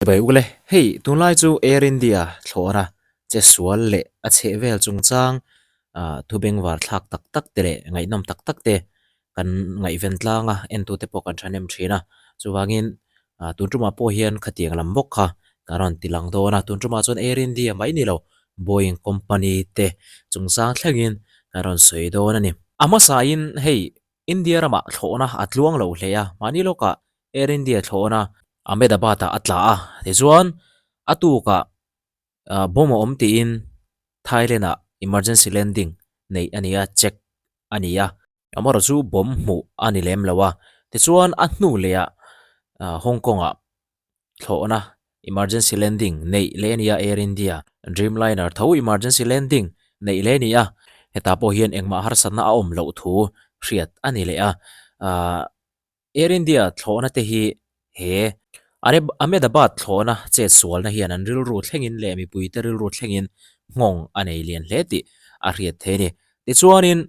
Chibai uk le, hei tunlai chu Air India thlawhna che sual leh a chhehvel chungchang ah thu bengvar thlak tak tak te leh ngaihnawm tak tak te kan ngaihven tlang a, entute pawh kan thahnem thin a. Chuvangin ah tun tumah pawh hian khatiang lam bawk kha kan rawn ti lang dawn a, tun tumah chuan Air India mai ni lo Boeing company te chungchang thlengin kan rawn sawi dawn a ni. A hmasain hei India ramah thlawhna a tluang lo hle a, mahni lawkah Air India thlawhna Ahmedabad-ah a tla a, tichuan a tukah bomb a awm tiin Thailand-ah emergency landing neih a ni a, check a ni a, amaherawh chu bomb hmuh a ni lem lo a, tichuan a hnu lehah Hong Kong-ah thlawhna emergency landing neih leh a ni a, Air India Dreamliner tho emergency landing neih leh a ni a, hetah pawh hian engmah harsatna a awm loh thu hriat a ni leh a, ahh Air India thlawhna te hi he Ahmedabad thlawhna chet sualna hian an rilru thlengin leh mipuite rilru thlengin nghawng a nei lian hle tih a hriat theih a ni. Tichuanin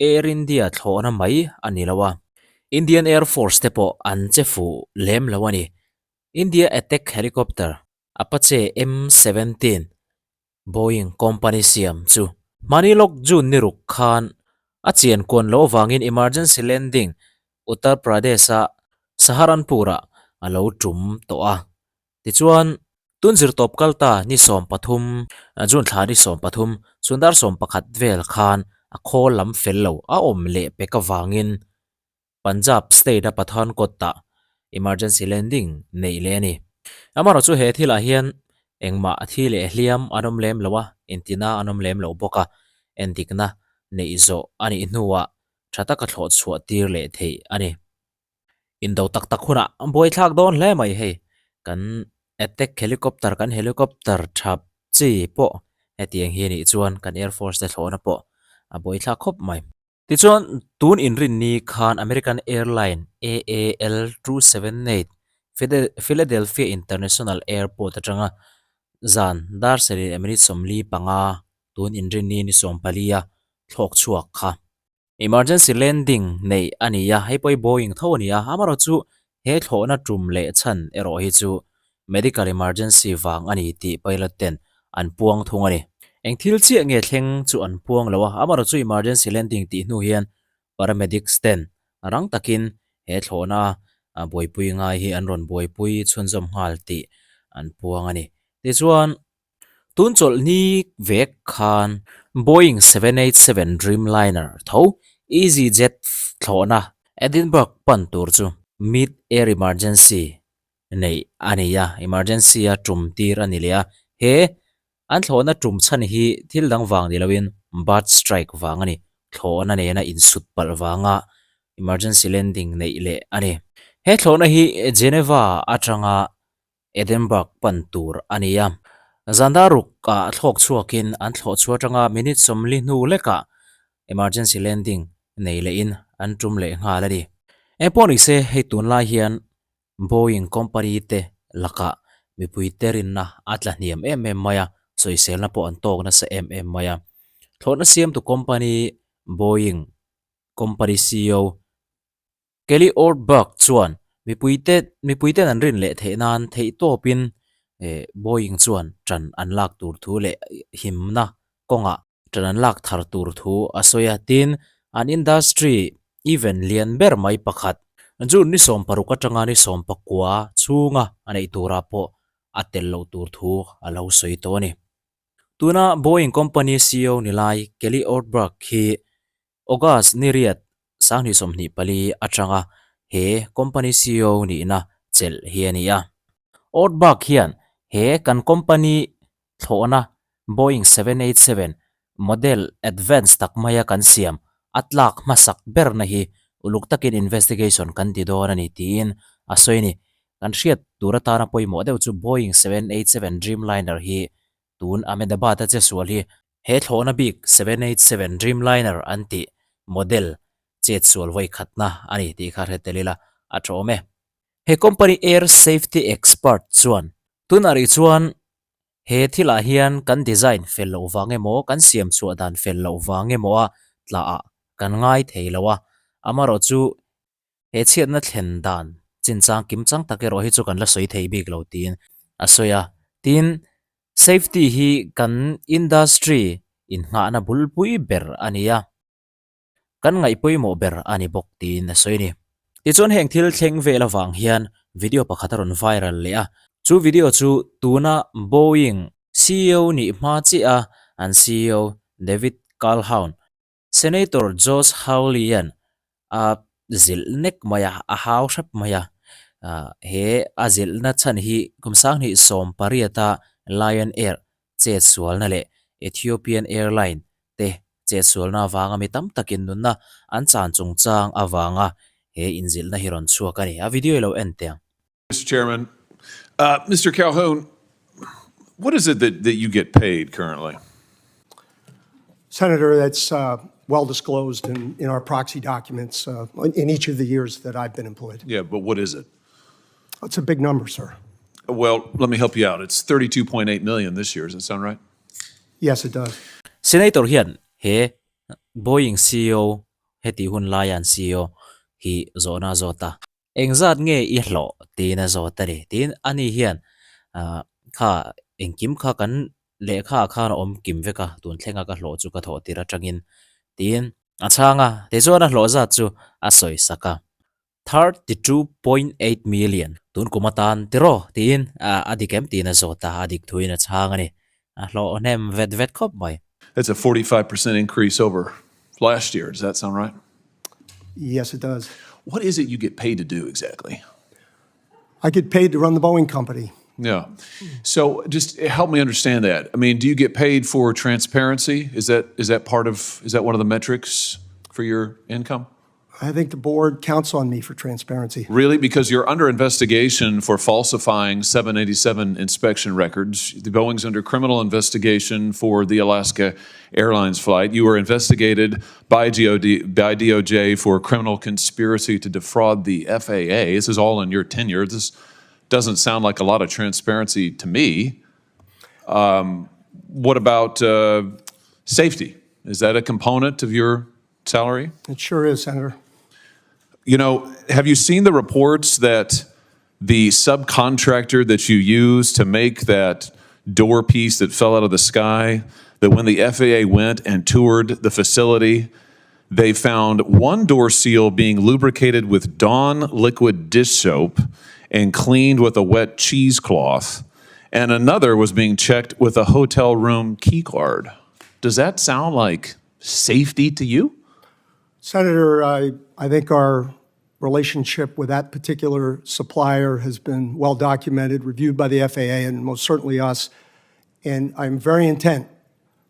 Air India thlawhna mai a ni lo a, Indian Air Force te pawh an che fuh lem lo a ni. India Attack Helicopter Apache M-17 Boeing company siam chu hmani lawk June ni ruk khan a chian kuan loh avangin emergency landing Uttar Pradesh-a Saharanpur-ah a lo tum tawh a. Tichuan, tun zirtawp kal ta ni 13, June thla ni 13, chhun dar 11 vel khan a khawl lam fel lo a awm leh pek avangin Punjab state-a Pathankot-ah emergency landing neih leh a ni. Amaherawh chu he thilah hian engmah thi leh hliam an awm lem lo a, intina an awm lem lo bawk a, endikna neih zawh a nih hnuah tha taka thlawh chhuah tir leh theih a ni. Indo tak tak hunah buaithlak dawn hle mai hei, kan attack helicopter kan helicopter tha chi pawh hetiang hi a nih chuan kan air force te thlawhna pawh a buaithlak khawp mai. Tichuan, tun inrinni khan American Airline AAL 278 Philadelphia International Airport atanga zan dar sarih leh minute 45 tun inrinni ni 14 a thlawk chhuak kha. Emergency landing neih a ni a, hei pawh hi Boeing tho a ni a, amaherawh chu He thlawhna tum leh chhan erawh hi chu medical emergency vang a ni tih pilot ten an puang thung a ni. Eng thil chiah nge thleng chu an puang lo a, amaherawh chu emergency landing tih hnu hian paramedics ten rang takin he thlawhna buaipui ngai hi an rawn buaipui chhunzawm nghal tih an puang a ni. Tichuan. Tun chawlhni vek khan Boeing 787 Dreamliner tho EasyJet thlawhna Edinburgh pan tur chu mid air emergency neih a ni a, emergency a tum tir a ni leh a. He an thlawhna tum chhan hi thil dang vang ni loin bird strike vang a ni, thlawhna nena insut palh vanga emergency landing neih leh a ni. He thlawhna hi Geneva atanga Edinburgh pan tur a ni a. Zan ruk-ah thlawk chhuakin an thlawh chhuah atanga minute 40 hnu lekah emergency landing nei lehin an tum leh nghal a ni. Eng pawh ni se, hei tunlai hian Boeing company te lakah mipuite rinna a tla hniam em em mai a, sawiselna pawh an tawk nasa em em mai a. Thlawhna siamtu company Boeing company ceo Kelly Ortberg chuan mipuite mipuiten an rin leh theih nan theihtawpin Boeing chuan ṭan an lak tur thu leh himna kawngah ṭan an lak thar tur thu a sawi a. Tin, an industry event lian ber mai pakhat June ni 16 atanga ni 19 chhunga a neih turah pawh a tel loh tur thu a lo sawi tawh a ni. Tuna Boeing company ceo ni lai Kelly Ortberg hi August ni riat 2024 atanga he company ceo nihna chelh hi a ni a. Ortberg hian he kan company thlawhna Boeing 787 model advance tak maia kan siam a tlak hmasak berna hi uluk takin investigation kan ti dawn a ni tiin a sawi a ni. Kan hriat tur atana pawimawh deuh chu Boeing 787 Dreamliner hi Tun Ahmedabad a che sual hi he thlawhna bik 787 Dreamliner an tih model chet sual vawi khatna a ni tih kha hre tel ila a tha awm e. He company air safety expert chuan tunah rih chuan he thilah hian kan design fel loh vang emaw kan siam chhuah dan fel loh vang emaw a tla ah kan ngai thei lo a, amaherawh chu He chhiatna thlen dan chinchang kimchang tak erawh hi chu kan la sawi thei bik lo tiin. a sawi a. Tin, safety hi kan industry innghahna bulpui ber a ni a. Kan ngaih pawimawh ber a ni bawk tiin a sawi a ni. Tichuan heng thil thleng vel avang hian video pakhat a rawn viral leh a, chu video chu tuna Boeing ceo nih hma chiah a an ceo David Calhoun, Senator Josh Hawley-a'n a zilh nek mai a, a hau hrep mai a. He a zilhna chhan hi kum 2018-a Lion Air chetsualna leh Ethiopian Airline te chetsualna avanga mi tam takin nunna an chan chungchang avanga he inzilhna hi rawn chhuak a ni. A video i lo en teh ang. Mister Chairman, Mister Calhoun, what is it that that you get paid currently? Senator, that's well disclosed in in our proxy documents in each of the years that I've been employed. Yeah, but what is it? It's a big number, sir. Well, let me help you out. It's 32.8 million this year. Does that sound right? Yes, it does. Senator hian he Boeing ceo heti hun laia an ceo hi zawhna a zawt a. Engzat nge i hlawh tiin a zawt a ni. Tiin ani hian kha engkim kha kan lehkha ah khan a awm kim vek a, tun thlenga ka hlawh chu ka thawh tir atangin tiin a chhang a. Tichuan a hlawh zat chu a sawi sak a. 32.8 million tun kum atan tiraw tiin a dik em tiin a zawt a, a dik thuin a chhang a ni. A hlawh hnem vet vet khawp mai. That's a 45% increase over last year. Does that sound right? Yes, it does. What is it you get paid to do exactly? I get paid to run the Boeing company. Yeah. So just help me understand that. I mean, do you get paid for transparency? Is that is that part of is that one of the metrics for your income? I think the board counts on me for transparency. Really? Because you're under investigation for falsifying 787 inspection records. The Boeing's under criminal investigation for the Alaska Airlines flight. You were investigated by, GOD, by DOJ for criminal conspiracy to defraud the FAA. This is all in your tenure. This doesn't sound like a lot of transparency to me. Um, what about uh, safety? Is that a component of your salary? It sure is, Senator. You know, have you seen the reports that the subcontractor that you used to make that door piece that fell out of the sky, that when the FAA went and toured the facility, they found one door seal being lubricated with Dawn liquid dish soap and cleaned with a wet cheesecloth, and another was being checked with a hotel room key card. Does that sound like safety to you? Senator, I, I think our relationship with that particular supplier has been well documented, reviewed by the FAA, and most certainly us. And I'm very intent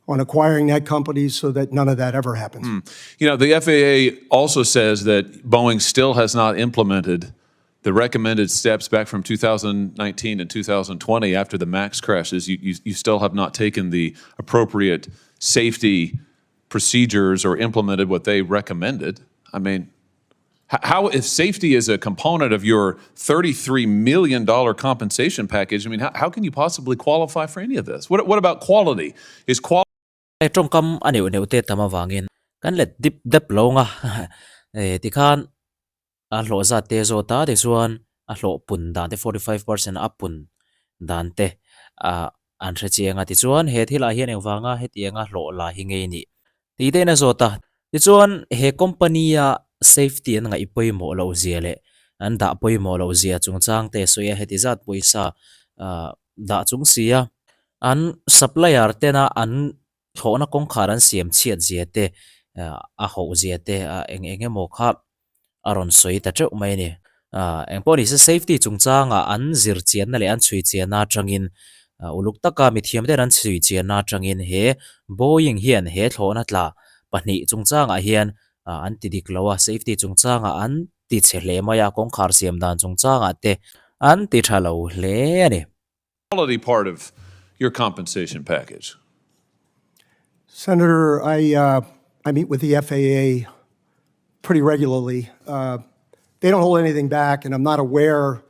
on acquiring that company so that none of that ever happens. You know, the FAA also says that Boeing still has not implemented the recommended steps back from 2019 and 2020 after the MAX crashes. You, you, you still have not taken the appropriate safety procedures or implemented what they recommended. I mean, how, if safety is a component of your $33 million compensation package, I mean, how, how can you possibly qualify for any of this? What, what about quality? Is quality Hei tawngkam a neuh neuh te tam avangin kan let dip dep lo ang a, eh tikhan a hlawh zat te zawt a tichuan a hlawh pun dan te 45% a pun dan te ah an hre chiang a tichuan he thilah hian engvanga hetianga hlawh la hi ngei nih tih te in a zawt a. Tichuan he company a safety an ngaih pawimawh loh zia leh an dah pawimawh loh zia chungchang te sawi a heti zat pawisa ah dah chung si a an supplier tena an thlawhna kawngkhar an siam chhiat zia te a hoh zia te eng eng emaw kha a rawn sawi ta teuh mai a ni. Engpawh ni se safety chungchangah an zir chianna leh an chhui chianna atangin uluk taka mithiam ten an chhui chianna atangin he Boeing hian he thlawhna tla pahnih chungchangah hian an ti dik lo a, safety chungchangah an ti chhe hle mai a, kawngkhar siam dan chungchangah te an ti tha lo hle a ni. Quality part of your compensation package? Senator, I, uh, I meet with the FAA pretty regularly. Uh, they don't hold anything back, and I'm not aware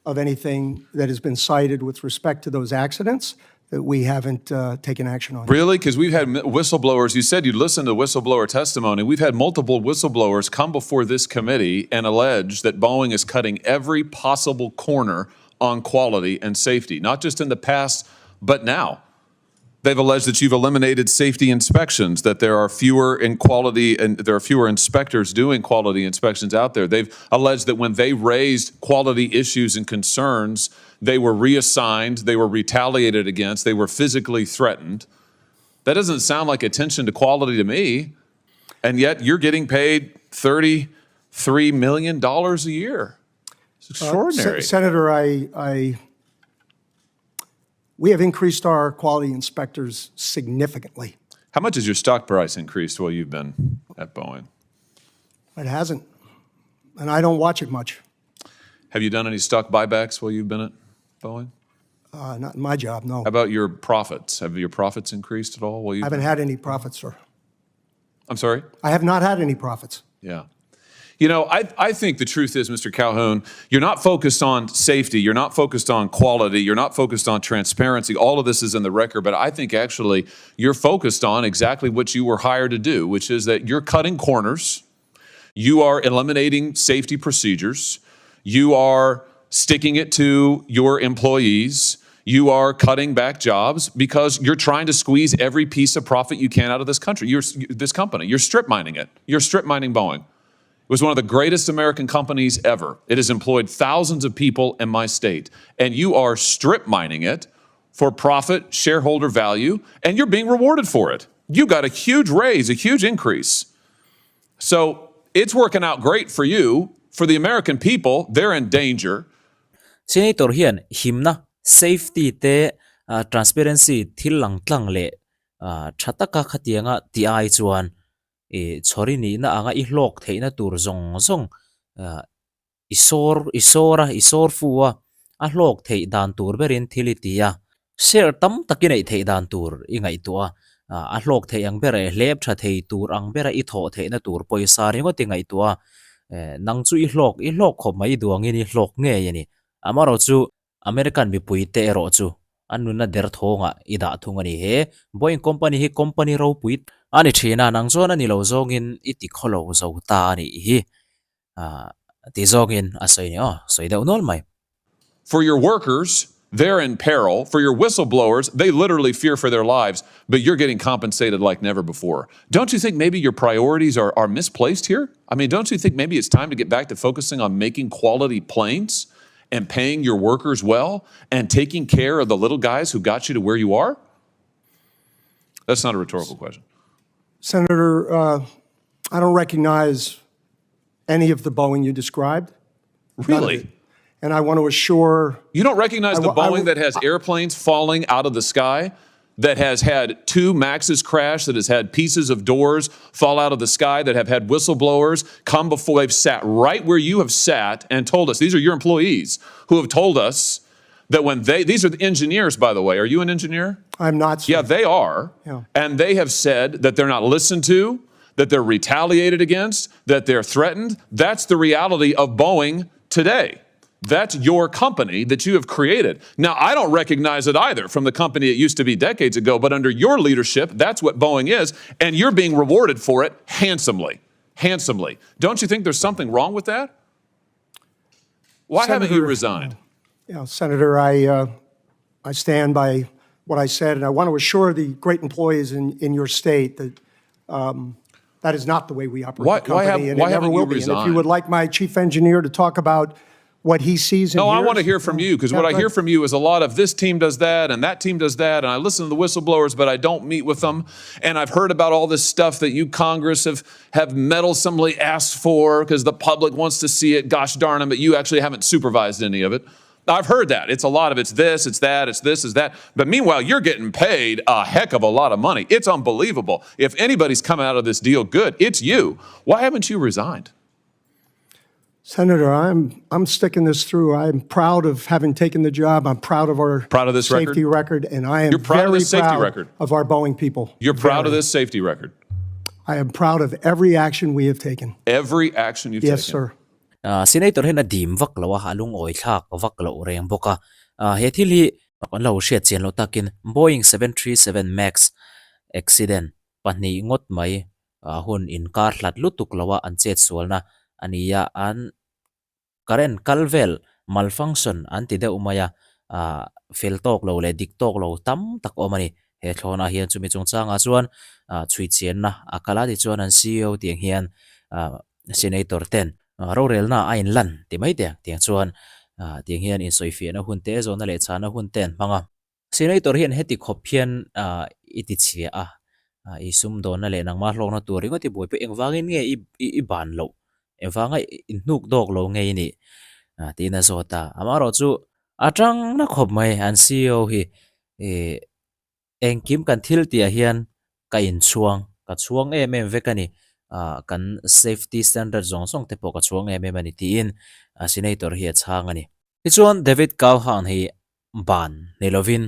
of anything that has been cited with respect to those accidents that we haven't uh, taken action on. Really? Because we've had whistleblowers. You said you'd listen to whistleblower testimony. We've had multiple whistleblowers come before this committee and allege that Boeing is cutting every possible corner on quality and safety, not just in the past, but now. They've alleged that you've eliminated safety inspections, that there are fewer in quality and there are fewer inspectors doing quality inspections out there. They've alleged that when they raised quality issues and concerns, they were reassigned, they were retaliated against, they were physically threatened. That doesn't sound like attention to quality to me. And yet you're getting paid $33 million a year. It's extraordinary. Senator, I, I, we have increased our quality inspectors significantly. How much has your stock price increased while you've been at Boeing? It hasn't, and I don't watch it much. Have you done any stock buybacks while you've been at Boeing? Not in my job, no. How about your profits? Have your profits increased at all while you've I haven't had any profits, sir. I'm sorry? I have not had any profits. Yeah. You know, I, I think the truth is, Mr. Calhoun, you're not focused on safety. You're not focused on quality. You're not focused on transparency. All of this is in the record, but I think actually you're focused on exactly what you were hired to do, which is that you're cutting corners. You are eliminating safety procedures. You are sticking it to your employees. You are cutting back jobs because you're trying to squeeze every piece of profit you can out of this country, you're, this company. You're strip mining it. You're strip mining Boeing. It was one of the greatest American companies ever. It has employed thousands of people in my state. And you are strip mining it for profit, shareholder value, and you're being rewarded for it. You got a huge raise, a huge increase. So it's working out great for you. For the American people, they're in danger. Senator hian himna, safety te, transparency thil lang tlang leh tha taka khatianga ti ai chuan i chhawri nihna anga i hlawk theihna tur zawng zawng i sawr i sawr a, i sawr fu a, a hlawk theih dan tur berin thil i ti a, share tam tak i neih theih dan tur i ngaihtuah a, a hlawk theih ang ber eh hlep tha thei tur ang bera i thawh theihna tur pawisa ringawt i ngaihtuah a, eh nang chu i hlawk i hlawk khawp mai i duangin i hlawk ngei a ni. Amaherawh chu American mipui te erawh chu an nunna derthawngah i dah thung a ni. He Boeing company hi company ropui a ni thin a, nang chuan a ni lo zawngin i ti khaw lo zo ta a nih hi. Ti zawngin a sawi ni aw, sawi deuh nual mai. For your workers, they're in peril. For your whistleblowers, they literally fear for their lives, but you're getting compensated like never before. Don't you think maybe your priorities are, are misplaced here? I mean, don't you think maybe it's time to get back to focusing on making quality planes and paying your workers well and taking care of the little guys who got you to where you are? That's not a rhetorical question. Senator, uh, I don't recognize any of the Boeing you described. Really? And I want to assure You don't recognize the I Boeing wa- that has airplanes falling out of the sky, that has had two Maxes crash, that has had pieces of doors fall out of the sky, that have had whistleblowers come before they've sat right where you have sat and told us, these are your employees who have told us that when they, these are the engineers, by the way. Are you an engineer? I'm not. sir. Yeah, they are. Yeah. And they have said that they're not listened to, that they're retaliated against, that they're threatened. That's the reality of Boeing today. That's your company that you have created. Now, I don't recognize it either from the company it used to be decades ago, but under your leadership, that's what Boeing is, and you're being rewarded for it handsomely. Handsomely. Don't you think there's something wrong with that? Why haven't you Senator- resigned? Yeah, Senator, I, uh, I stand by what I said, and I want to assure the great employees in, in your state that um, that is not the way we operate Why- the why company, have- and why it never haven't you will be. And if you resigned? would like my chief engineer to talk about what he sees and No, I hears- want to hear from you because what Yeah, I go hear ahead. from you is a lot of this team does that and that team does that, and I listen to the whistleblowers, but I don't meet with them. And I've heard about all this stuff that you Congress have have meddlesomely asked for because the public wants to see it. Gosh darn them, but you actually haven't supervised any of it. I've heard that. It's a lot of it's this, it's that, it's this, it's that. But meanwhile, you're getting paid a heck of a lot of money. It's unbelievable. If anybody's coming out of this deal good, it's you. Why haven't you resigned? Senator, I'm, I'm sticking this through. I'm proud of having taken the job. I'm proud of our Proud of this record? safety record, and I am You're proud of very this safety proud record? of our Boeing people. You're proud of Very. this safety record. I am proud of every action we have taken. Every action you've Yes, taken. sir. Ah, Senator hian a dim vak lo a, a lungawi thlak vak loh reng bawk a. Ah, he thil hi kan lo hriat chian loh takin Boeing 737 Max accident pahnih ngawt mai ah hun inkar hlat lutuk lo a an chet sualna a ni a, an current kal vel. Malfunction an ti deuh mai a, ah fel tawk lo leh dik tawk lo tam tak awm a ni. He thlawhnah hian chumi chungchangah chuan ah chhui chianna a kal a tichuan an ceo tiang hian ah senator ten rorelna a inlan ti mai teh ang tiang chuan ah tiang hian insawifiahna hun te zawhna leh chhahna hun te an hmang a. Senator hian heti khawp hian ah i ti chhia a, ah i sumdawnna leh nangmah hlawkna tur ringawt i buaipui engvangin nge i i ban loh engvanga i hnuk dawk lo nge i nih ah tiin a zawt a, amaherawh chu a tangna khawp mai an ceo hi ih engkim kan thil tihah hian ka inchhuang ka chhuang em em vek a ni ah kan safety standard zawng zawng te pawh ka chhuang em em a ni tiin senator hi a chhang a ni. Tichuan David Calhoun hi ban ni lovin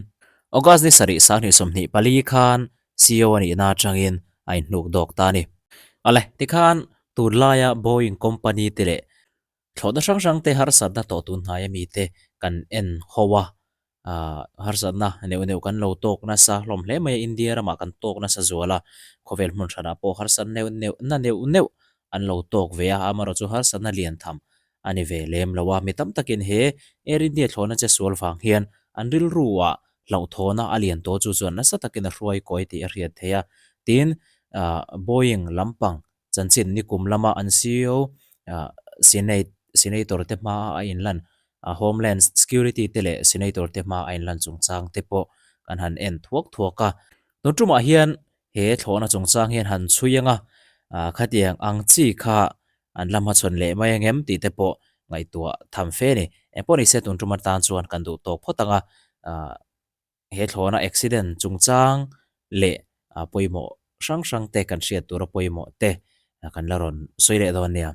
August ni sarih sanghnih 24 khan ceo a nihna atangin a inhnuk dawk ta a ni. Awle, tikhan tunlaia Boeing company te leh thlawhna hrang hrang te harsatna tawh tun hnaia mite kan en ho a, aah harsatna neuh neuh kan lo tawk nasa hlawm hle mai a, India ramah kan tawk nasa zual a, khawvel hmun hranah pawh harsat neuh neuh na neuh neuh an lo tawk ve a, amaherawhchu harsatna lian tham a ni ve lem lo a, mi tam takin he Air India thlawhna che sual vang hian an rilruah hlauhthawna a lian tawh chu chuan nasa takin a hruai kawi tih a hriat theih a, tin Boeing lampang chanchin nikum lama an ceo Senate Senator te hmaa a inlan Homeland Security te leh Senator te hmaa a inlan chungchang te pawh kan han en thuak thuak a, tun tumah hian he thlawhna chungchang hian han chhui ang a, khatiang ang chi kha an la hmachhawn leh mai ang em tih te pawh ngaihtuah tham fe a ni. Engpawh ni se tun tum atan chuan kan duh tawk phawt ang a, he thlawhna accident chungchang leh pawimawh hrang hrang te kan hriat tura pawimawh te kan la rawn sawi leh dawn nia.